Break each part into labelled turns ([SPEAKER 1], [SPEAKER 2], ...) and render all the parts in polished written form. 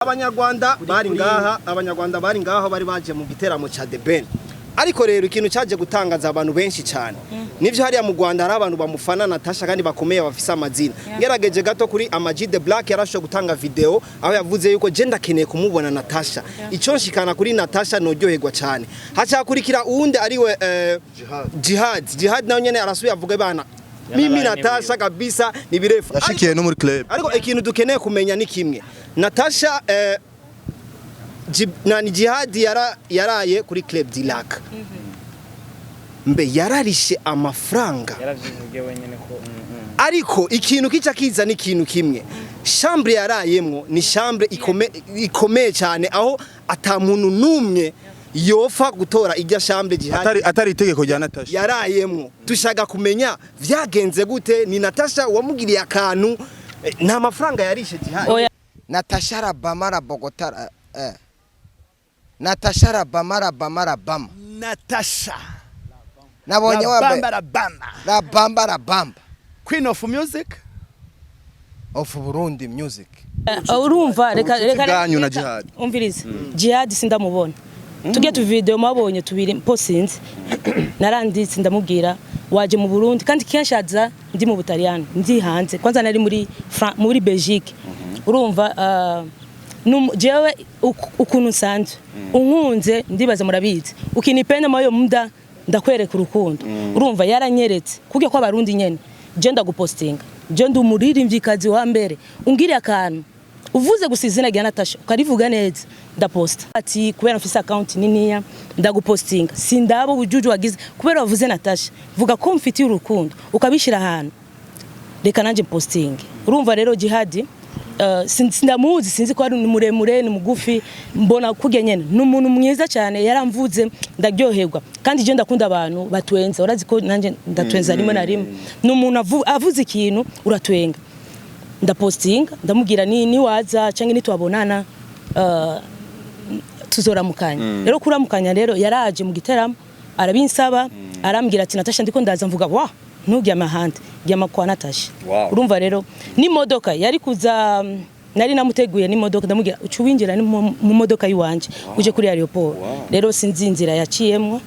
[SPEAKER 1] Abanyarwanda bari ngaha, Abanyarwanda bari ngaho, bari baje mu giteramo ca The Ben. Ariko rero ikintu cyaje gutangaza abantu benshi cyane, nivyo, hariya mu Rwanda hari abantu bamufana Natasha kandi bakomeye, bafise amazina. Ngerageje gato kuri Ama G The Black, yarashoboye gutanga video aho yavuze yuko je ndakeneye kumubona Natasha, icyo nshikana kuri Natasha noryoherwa cyane. Hacakurikira uwundi ariwe Jihad. Jihad nawe nyene arasubiye avuga bana mimi Natasha kabisa ni birefu.
[SPEAKER 2] Yashikiye no muri club.
[SPEAKER 1] Ariko ikintu dukeneye kumenya ni kimwe: Natasha nani, Jihad yaraye kuri Club du Lac, mbe yararishe amafaranga?
[SPEAKER 3] Yaravyivugiye wenyene ko
[SPEAKER 1] Ariko ikintu kica kiza ni ikintu kimwe: chambre yarayemwo ni chambre ikomeye cyane, aho ata muntu n'umwe yofa gutora irya chambre Jihad
[SPEAKER 2] Atari itegeko rya Natasha.
[SPEAKER 1] yarayemwo. Dushaka kumenya vyagenze gute? Ni Natasha wamugiriye akantu? Nta mafaranga yarishe Jihad?
[SPEAKER 4] Oya.
[SPEAKER 5] Natasha Rabama Rabogota, Natasha Rabama Rabama Rabama.
[SPEAKER 6] Natasha.
[SPEAKER 5] Nabonye wambaye
[SPEAKER 6] Rabamba Rabamba.
[SPEAKER 5] Rabamba Rabamba.
[SPEAKER 6] Queen of music.
[SPEAKER 5] Of Burundi music.
[SPEAKER 4] Urumva, reka
[SPEAKER 2] Ubucuti
[SPEAKER 4] reka
[SPEAKER 2] bwanyu na Jihad.
[SPEAKER 4] Umviriza, Jihad sindamubona. Tujye tu video mwabonye tubiri posinze, naranditse ndamubwira waje mu Burundi, kandi kenshi aza ndi mu Butaliyani, ndi hanze. Kwanza nari muri muri Belgique. Urumva, jewe ukuntu nsanzwe unkunze, ndibaza murabizi, ukinipenda moyo muda ndakwereka urukundo. Urumva, yaranyeretse kuko ko Abarundi nyene je ndagupostinga, je ndi umuririmvyikazi wa mbere, ungiriye akantu, uvuze gusa izina rya Natasha ukarivuga neza, ndaposta. Ati kubera mfise account niniya, ndagupostinga, sindaba ubujuju wagize. Kubera wavuze Natasha, vuga ko mfitiye urukundo, ukabishira ahantu, reka nanjye postinge. Urumva rero, Jihadi sindamuzi, sinzi ko ari ni muremure, ni mugufi, mbona kurya nyene ni umuntu mwiza cyane. Yaramvuze ndaryoherwa, kandi je ndakunda abantu batwenza. Urazi ko nanjye ndatwenza rimwe na rimwe. Ni umuntu avuze ikintu uratwenga. Ndapostinga, ndamubwira ni niwaza cyangwa nitwabonana, tuzoramukanya. Rero kuramukanya rero, yaraje mu giteramo arabinsaba, arambwira ati: "Natasha, ndiko ndaza." Mvuga wa nturyama ahandi, ryama kwa Natasha. Urumva rero n'imodoka yari kuza, nari namuteguye n'imodoka, ndamubwira uca winjira ni mu modoka yiwanje uje kuri aéroport. Rero sinzi inzira yaciyemwo,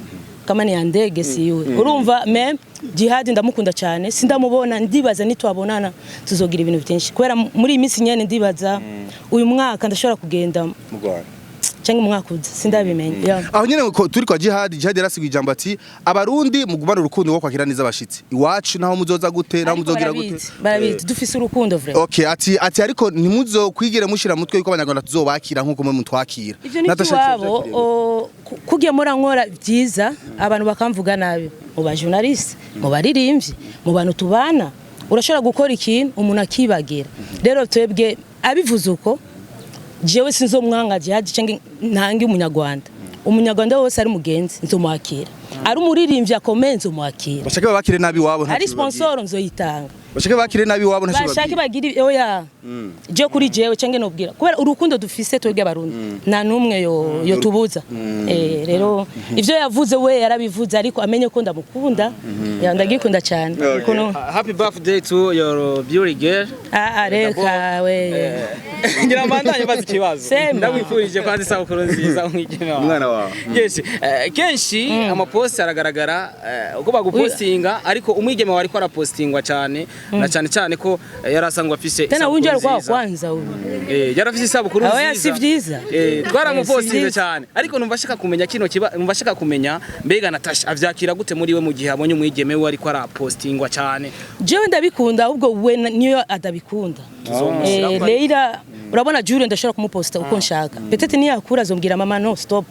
[SPEAKER 4] kama ni ya ndege siyuwe. Urumva, mais Jihad ndamukunda cyane. Sindamubona, ndibaza nitwabonana tuzogira ibintu byinshi, kubera muri iyi minsi nyene ndibaza uyu mwaka ndashobora kugenda
[SPEAKER 2] mu Rwanda
[SPEAKER 4] cyangwa umwaka uza, sindabimenya. Yeah.
[SPEAKER 2] Aho nyene ko turi kwa Jihad, Jihad yarasiguye ijambo ati: "Abarundi mugumane urukundo rwo kwakira neza abashitsi iwacu, naho muzoza gute, naho
[SPEAKER 4] Ariko
[SPEAKER 2] muzogira gute."
[SPEAKER 4] barabizi, barabizi, dufise urukundo vraiment.
[SPEAKER 2] Okay, ati ariko ntimuzokwigire mushira mutwe yuko Abanyarwanda tuzobakira nkuko mwe mutwakira.
[SPEAKER 4] Ivyo ni
[SPEAKER 2] Natasha,
[SPEAKER 4] iby'iwabo.
[SPEAKER 2] yakiriye.
[SPEAKER 4] Kugiye mora nkora byiza, abantu bakamvuga nabi, mu ba journaliste, mu baririmbyi, mu bantu tubana. Urashobora gukora ikintu umuntu akibagira. Rero twebwe abivuze uko, jewe sinzomwanga Jihad cyangwa ntange Umunyarwanda. Umunyarwanda wose ari mugenzi nzomwakira, ari umuririmbyi akomeye nzomwakira.
[SPEAKER 2] Bashake babakire nabi iwabo, ntaco
[SPEAKER 4] Ari
[SPEAKER 2] bibabwiye.
[SPEAKER 4] sponsor nzoyitanga.
[SPEAKER 2] Bashake bakire nabi iwabo, ntaco
[SPEAKER 4] Bashake
[SPEAKER 2] bibabwiye.
[SPEAKER 4] bagire, oya, je kuri jewe cyangwa nobwira, kubera urukundo dufise twebwe Abarundi, nta numwe yo tubuza. Rero ivyo yavuze we yarabivuze, ariko amenye ko ndamukunda, ya ndagikunda cyane. Ukuntu
[SPEAKER 3] Happy birthday to your beauty girl.
[SPEAKER 4] Ah ah, reka we.
[SPEAKER 3] Ngira mbandanye baza ikibazo.
[SPEAKER 4] Sema.
[SPEAKER 3] Ndamwifurije kwanza isabukuru nziza umwigeme wawe.
[SPEAKER 2] Umwana wawe.
[SPEAKER 3] Yes, kenshi amaposti aragaragara, uko bagupostinga, ariko umwigeme wawe ariko arapostingwa cyane, na cyane cyane ko yari asanzwe afise
[SPEAKER 4] Tena
[SPEAKER 3] isabukuru
[SPEAKER 4] winjira kwa
[SPEAKER 3] nziza.
[SPEAKER 4] kwanza ubu.
[SPEAKER 3] Yari afise isabukuru
[SPEAKER 4] Oya,
[SPEAKER 3] nziza.
[SPEAKER 4] si vyiza.
[SPEAKER 3] Twaramupostinze
[SPEAKER 4] Si vyiza.
[SPEAKER 3] cyane, ariko numva ashaka kumenya kino kiba, numva ashaka kumenya mbega Natasha avyakira gute muri we mu gihe abonye umwigeme we ariko arapostingwa cyane?
[SPEAKER 4] Jewe ndabikunda, ahubwo we niyo adabikunda.
[SPEAKER 3] Tuzomushyira ko
[SPEAKER 4] Leila, urabona Julie ndashobora kumuposta uko nshaka. Peut-être niyakura azombwira: "Mama, no, stop."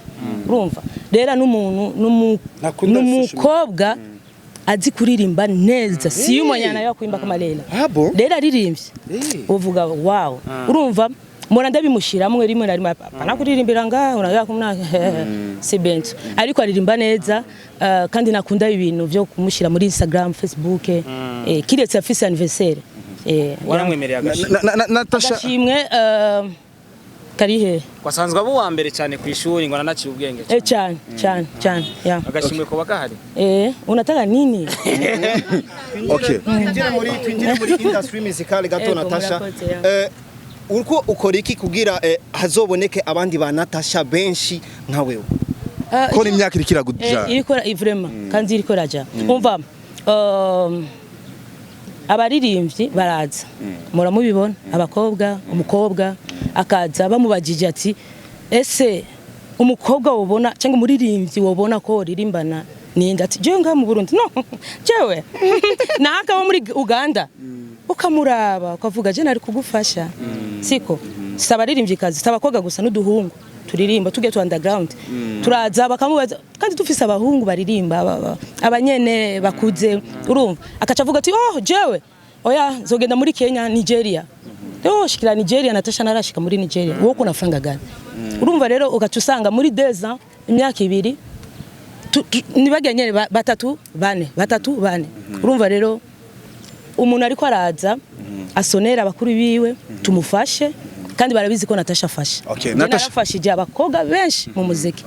[SPEAKER 4] Urumva rero n'umuntu
[SPEAKER 2] Ntakunda
[SPEAKER 4] n'umukobwa azi kuririmba neza, si y'umunyana yo kuimba kama Leila.
[SPEAKER 2] Ah bon?
[SPEAKER 4] Leila aririmbye uvuga wow. Urumva, mbona ndabimushiramwe rimwe na rimwe, apana kuririmbira ngaho uraga kumna si bento, ariko aririmba neza, kandi nakunda ibintu byo kumushyira muri Instagram, Facebook, kiretse afise anniversaire.
[SPEAKER 3] Waramwemereye agashimwe?
[SPEAKER 2] Natasha.
[SPEAKER 4] Agashimwe karihe?
[SPEAKER 3] Wasanzwe abo wa mbere cyane ku ishuri, ngo nanaciye ubwenge cyane.
[SPEAKER 4] Cyane cyane cyane, yeah.
[SPEAKER 3] Agashimwe kuba gahari.
[SPEAKER 4] Unataka nini?
[SPEAKER 2] Okay.
[SPEAKER 1] Twinjire muri industry musicale gato.
[SPEAKER 4] Ego,
[SPEAKER 1] Natasha,
[SPEAKER 4] murakoze, ya.
[SPEAKER 1] Uriko ukora iki kugira hazoboneke abandi ba Natasha benshi nka wewe?
[SPEAKER 2] Ko n'imyaka iriko iraguja.
[SPEAKER 4] Iriko vraiment, kandi iriko iraja. Umva, abaririmbyi baraza, muramubibona, abakobwa, umukobwa akaza bamubajije ati: "Ese umukobwa wobona cyangwa umuririmbyi wobona ko uririmbana ninde?" Ati: "Jewe ngaha mu Burundi no, jewe naka wo muri Uganda." Ukamuraba ukavuga: "Je nari kugufasha." Siko si abaririmbyi kazi, si abakobwa gusa, n'uduhungu turirimba tujya tu underground turaza bakamubaza, kandi dufise abahungu baririmba abanyene bakuze. Urumva, akaca avuga ati: "Oh, jewe oya, nzogenda muri Kenya, Nigeria." Rero shikira Nigeria, Natasha narashika muri Nigeria, wowe kuna franga gani? Urumva rero, ugaca usanga muri 2 ans, imyaka 2, nibajya nyene batatu bane, batatu bane. Urumva rero, umuntu ariko araza asonera abakuru biwe tumufashe, kandi barabizi ko Natasha afashe.
[SPEAKER 2] Okay,
[SPEAKER 4] Njye narafashije abakobwa benshi mu muziki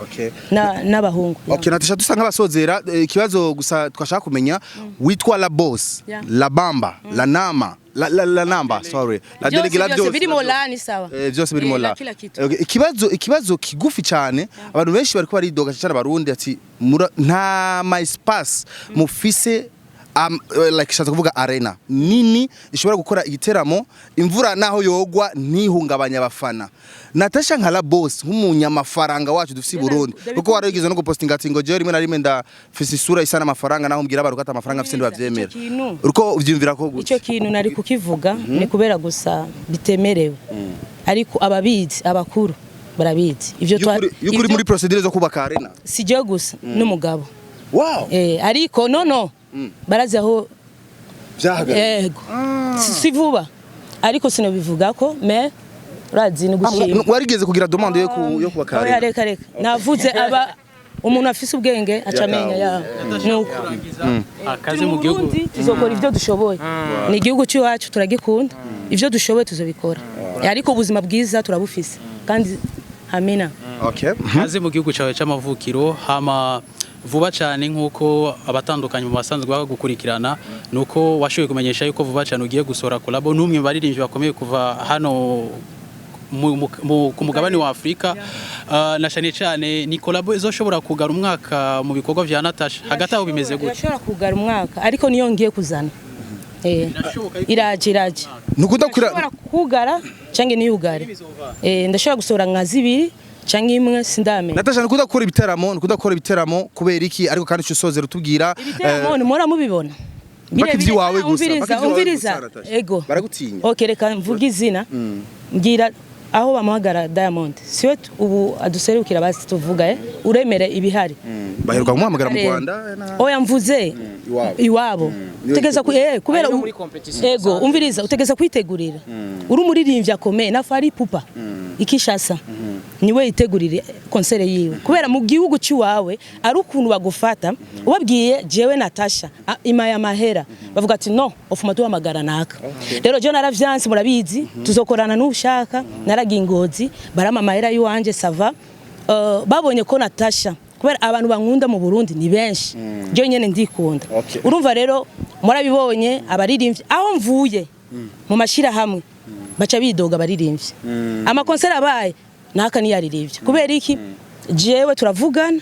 [SPEAKER 4] n'abahungu.
[SPEAKER 2] Okay, Natasha, dusa nk'abasozera, ikibazo gusa twashaka kumenya, witwa La Boss, La Bamba, La Nama, la Namba, sorry, La
[SPEAKER 4] Byose,
[SPEAKER 2] Delegela,
[SPEAKER 4] byose birimo la ni sawa.
[SPEAKER 2] Byose birimo
[SPEAKER 4] la
[SPEAKER 2] la.
[SPEAKER 4] Kila kitu.
[SPEAKER 2] Okay, ikibazo kigufi cyane, abantu benshi bariko baridoga cyane abarundi ati nta ma espace mufise, like shatse kuvuga arena nini ishobora gukora igiteramo, imvura naho yogwa ntihungabanya abafana. Natasha nka La Boss, nk'umunyamafaranga wacu dufise i Burundi, kuko warigeze no gupostinga ati ngo jewe rimwe na rimwe ndafise isura isa n'amafaranga, naho mbwira abantu ko ata amafaranga afise ntibavyemera.
[SPEAKER 4] Ico kintu-
[SPEAKER 2] Uriko uvyumvira ko gute?
[SPEAKER 4] Icyo kintu nari kukivuga, ni kubera gusa bitemerewe, ariko ababizi, abakuru barabizi ivyo
[SPEAKER 2] Yukuri muri procédure zo kubaka arena?
[SPEAKER 4] Si jewe gusa, n'umugabo. Ariko no barazi aho
[SPEAKER 2] Vyahagaze.
[SPEAKER 4] Yego, si vuba, ariko sinobivuga ko mais urazi ni gushima.
[SPEAKER 2] Warigeze kugira demande yo kubaka
[SPEAKER 4] Oya,
[SPEAKER 2] arena?
[SPEAKER 4] Reka reka, navuze aba umuntu afise ubwenge aca amenya ya nuko
[SPEAKER 7] Akaze
[SPEAKER 4] turi
[SPEAKER 7] mu
[SPEAKER 4] mu
[SPEAKER 7] gihugu.
[SPEAKER 4] Burundi, tuzokora ibyo dushoboye. Ni igihugu cy'iwacu, turagikunda, ibyo dushoboye tuzobikora, ariko ubuzima bwiza turabufise kandi hamina.
[SPEAKER 2] Okay.
[SPEAKER 7] Kaze mu gihugu cyawe cy'amavukiro. Hama vuba cyane, nk'uko abatandukanye mu basanzwe bagukurikirana, nuko washoboye kumenyesha yuko vuba cyane ugiye gusohora collabo n'umwe mu baririmbyi bakomeye kuva hano ku mugabane wa Afurika. Na cyane cyane ni collabo izoshobora kugara umwaka mu bikorwa vya Natasha. Hagati aho bimeze gute?
[SPEAKER 4] Irashobora kugara umwaka, ariko niyo ngiye kuzana.
[SPEAKER 7] Birashoboka yuko-
[SPEAKER 4] Iraje, iraje.
[SPEAKER 2] Ntukunda kwira
[SPEAKER 4] Ndashobora kugara cyangwa ntiyugare. Ndashobora gusohora nka zibiri cyangwa imwe, sindamenya.
[SPEAKER 2] Natasha, ntukunda gukora ibiteramo, ntukunda gukora ibiteramo kubera iki? Ariko kandi usozera utubwira
[SPEAKER 4] Ibiteramo ntimora mubibona.
[SPEAKER 2] Mpaka iby'iwawe gusa,
[SPEAKER 4] Umviriza,
[SPEAKER 2] mpaka iby'iwawe
[SPEAKER 4] umviriza.
[SPEAKER 2] gusa, Natasha.
[SPEAKER 4] Ego.
[SPEAKER 2] Baragutinya.
[SPEAKER 4] Okay, reka mvuge izina. Mbwira aho bamuhagara Diamond. Siwe ubu aduserukira, basi tuvuga uremere ibihari.
[SPEAKER 2] Baheruka kumuhamagara mu
[SPEAKER 4] Rero.
[SPEAKER 2] Rwanda
[SPEAKER 4] Oya, mvuze
[SPEAKER 2] iwabo.
[SPEAKER 4] Iwabo.
[SPEAKER 2] Niwe
[SPEAKER 4] Utegeza ku kubera
[SPEAKER 3] Ari no muri competition.
[SPEAKER 4] Ego, umviriza, utegeza kwitegurira. Uri umuririmbyi akomeye na Fally Ipupa. Ikishasa. Niwe yitegurire concert yiwe. Kubera mu gihugu cy'iwawe ari ukuntu bagufata, ubabwiye jewe Natasha imaya mahera. Bavuga ati: "No, ofuma tuhamagara naka." Rero je naravyanse, murabizi, tuzokorana n'ushaka, naragiye Ngozi, barama amahera yiwanje, ça va. Babonye ko Natasha, kubera abantu bankunda mu Burundi ni benshi, je nyene ndikunda. Urumva rero, murabibonye, abaririmbyi aho mvuye mu mashirahamwe baca bidoga abaririmbyi, amakonseri abaye naka niyaririmbye kubera iki? Jewe turavugana,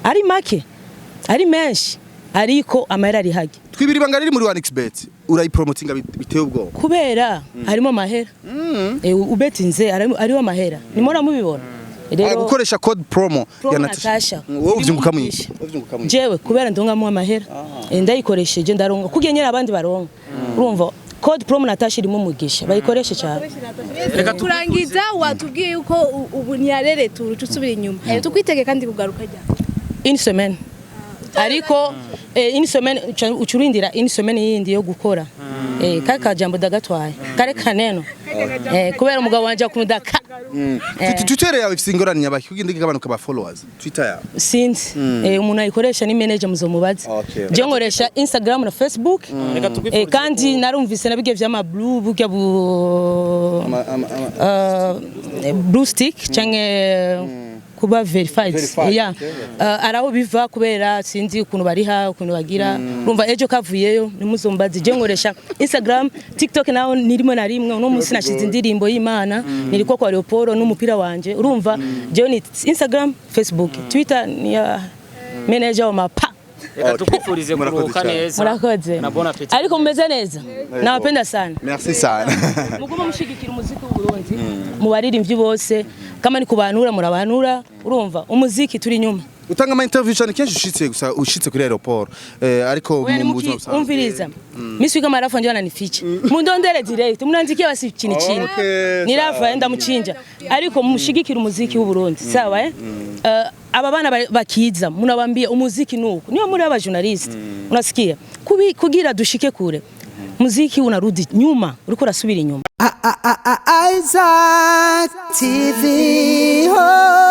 [SPEAKER 4] ari make ari menshi, ariko amahera ari hage.
[SPEAKER 2] Twibira ibanga riri muri 1xBet, urayipromotinga biteye ubwoba.
[SPEAKER 4] Kubera harimo amahera. Ubetinze ariho amahera, nimora mubibona
[SPEAKER 2] Rero gukoresha code promo
[SPEAKER 4] promo
[SPEAKER 2] ya
[SPEAKER 4] Natasha.
[SPEAKER 2] Natasha, wowe uvyunguka mwinshi, uvyunguka mwinshi.
[SPEAKER 4] Jewe kubera ndongamwo amahera. Ndayikoresheje ndaronga kugira nyene abandi baronga. Urumva, code promo Natasha irimo umugisha, bayikoreshe cyane.
[SPEAKER 8] Turangiza, watubwiye yuko ubu ntiyarere turuca usubira inyuma, tukwitege kandi kugaruka ryari?
[SPEAKER 4] Une semaine, ariko une semaine ucurindira une semaine yindi yo gukora. Kare kajambo ndagatwaye kare kaneno, kubera umugabo wanje akunda ka
[SPEAKER 2] Twitter yawe ifise ingorane nyabaki kugira igabanuka ba followers, Twitter yawe?
[SPEAKER 4] Sinzi. Umuntu ayikoresha ni manager, muzomubaze. Je nkoresha Instagram na Facebook.
[SPEAKER 3] Reka tukwifurize
[SPEAKER 4] Kandi narumvise nabige vy'ama blue burya bu blue stick canke Kuba verified.
[SPEAKER 2] Verified,
[SPEAKER 4] Yeah.
[SPEAKER 2] okay.
[SPEAKER 4] Araho biva kubera sinzi ukuntu bariha, ukuntu bagira. Urumva ejo kavuyeyo nimuzombaze. Je nkoresha Instagram, TikTok naho nirimo na rimwe. Uno munsi nashize indirimbo y'Imana niriko kwa Leopoldo n'umupira wanje. Urumva jewe ni Instagram, Facebook, Twitter ni ya manager wa mapa.
[SPEAKER 3] Reka tukwifurize
[SPEAKER 2] Murakoze
[SPEAKER 3] kuruhuka
[SPEAKER 2] cyane.
[SPEAKER 3] neza
[SPEAKER 4] Murakoze.
[SPEAKER 3] Na bon appétit.
[SPEAKER 4] Ariko mumeze neza, nawapenda sana.
[SPEAKER 2] Merci sana.
[SPEAKER 4] Muguma mushigikira umuziki w'Uburundi mu baririmbyi bose, kama ni kubanura murabanura. Urumva umuziki turi inyuma.
[SPEAKER 2] Utanga ama interview cyane kenshi ushitse gusa ushitse kuri aéroport, ariko
[SPEAKER 4] Oya,
[SPEAKER 2] mu buzima busanzwe?
[SPEAKER 4] Umviriza, mimi kama Rafa ndio ananificha, mundondere direct, mnandikia basi chini chini.
[SPEAKER 2] Okay,
[SPEAKER 4] Ni Rafa ndamuchinja, ariko mushigikira umuziki w'Uburundi, sawa? Aba bana bakiza munabambia umuziki nuko niyo muri aba journalist, unasikia? Kugira dushike kure, muziki unarudi nyuma, uriko urasubira inyuma.
[SPEAKER 9] Isaac TV. Oh.